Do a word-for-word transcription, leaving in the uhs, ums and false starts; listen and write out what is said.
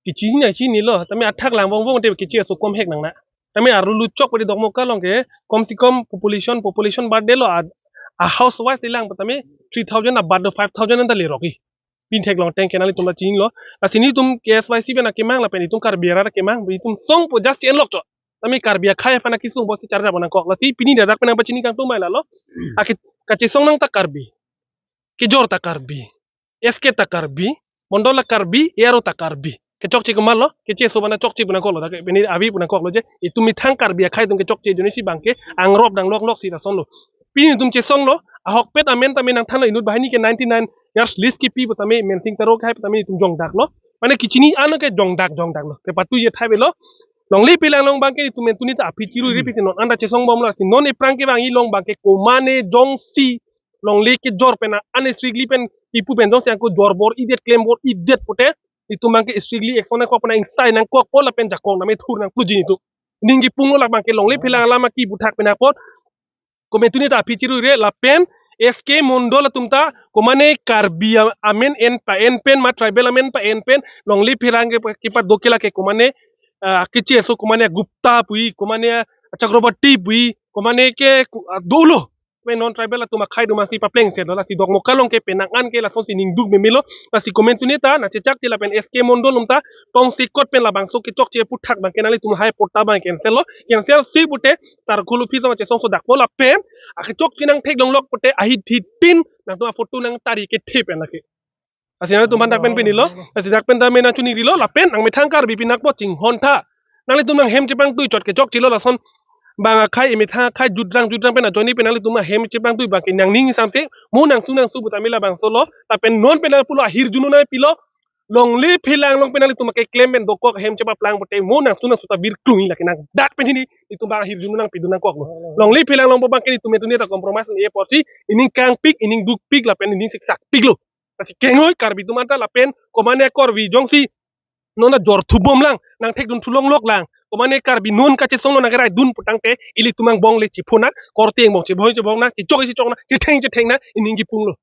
Kechini na chinilo, tame athak lang vong vong te keche aso kom hek nang na. Tame arlu chok padi Dokmoka along ke, kom si kom population, population birth de lo, a, a house wise lang, tame three thousand a birth do five thousand anta le roki. Pin theklong teng ke nanglitum ta chinilo. Lasi nelitum K S Y C pen akemang lapen itum Karbi arat akemang, itum songpo just en lok chok. Tame Karbi akhei aphan akesung bosi charjap nangkok. Lasi pini dadak pen nangpachini kangtung mai lalo. Ake, kachesong nang ta Karbi. Kejor ta Karbi. S K ta Karbi. Mondol ta Karbi. A R O ta Karbi. Kechokche komatlo. Keche aso abang chokche pu nangkoklo. Dak pini avi pu nangkoklo je. Itum methang Karbi akhei atum kechokche ajoine si abang ke angrop dang lok lok si lason lo. Pini itum chesong lo. Ahokpet amen tame nangthanlo inut banghini ke ninety-nine years lease kepi pu tame Mensing Taro akhei pu tame itum jongdak lo. Mane kechini ano ke jongdak jongdak lo. Kepatu ye thai lo. Longle Phelang along abang ke itum mentuni ta aphi chiru ri piti non anta chesong bomlo, non aphrang ke abang along abang ke komane jongsi longle kejor pen an strictly pen ipu pen jongsi angko jor bor-idet klem bor-idet pute itum abang ke strictly action nangkok pen ingsai nangkokpo lapen jakong name thur nangpluji itum. Ning kipunglo labang ke Longle Phelang alam aki buthak pen apot komentuni ta aphi chiru re lapen S K Mondol atum ta komane Karbi a-, amen en pa en pen ma tribal amen pa en pen Longle Phelang ke pa, kepadoke lake komane, ah, keche aso komane Gupta pu-i, komane Chakraborty pu-i, komane ke ku-, ah, dolo. Pen non tribal atum akhei atum asi papleng chet lo, lasi Dokmoka along ke penang an ke lasonsi ningduk memelo. Lasi komentuni ta nangchechakche lapen S K Mondol atum ta tongsekot pen labangso kechokche aputhak abang ke nanglitum lahai patta abang cancel lo. Cancel si pute circle office along chesong sodakpo lapen akechokche nangtheklong lok pute ahit hit tin nangtum aphoto nangtari kethe pen lake. Lasi nanglitum aphan dak pen pinilo, lasi dak pen tame nangchini rilo lapen nangmethang Karbi pinakpo chinghon tha. Nanglitum nanghem chepangtui chot kechokche lo lason abang akhei emethang akhei judrang judrang pen ajoine pen nanglitum ahem chepangtui abang ke nangning samse mo nangsu nangsu pu tame labangso lo lapen non pen nangpulo ahirjuno nangpilo. Longle Phelang along pen nanglitum akeklem pen dokok ahem chepaplang pute mo nangsu nangsu ta birklung lake nang dak pen hini itum abang ahirjuno nangpidun nangkoklo. Longle Phelang along abang ke itum mentuni ta compromise ni apotsi ining kangpik ining dukpik lapen ining siksakpiklo. Lasi kengoi Karbi atum anta lapen komane Karbi jongsi non ta jor thubom lang nangthekdun thulong lok lang. Komane Karbi non kachesong non nangkeraidun putangte ilitum angbong le chiphonak, korte angbong chibong chibong nak, chichok chichok nak, chitheng chitheng nak, ining kipunglo.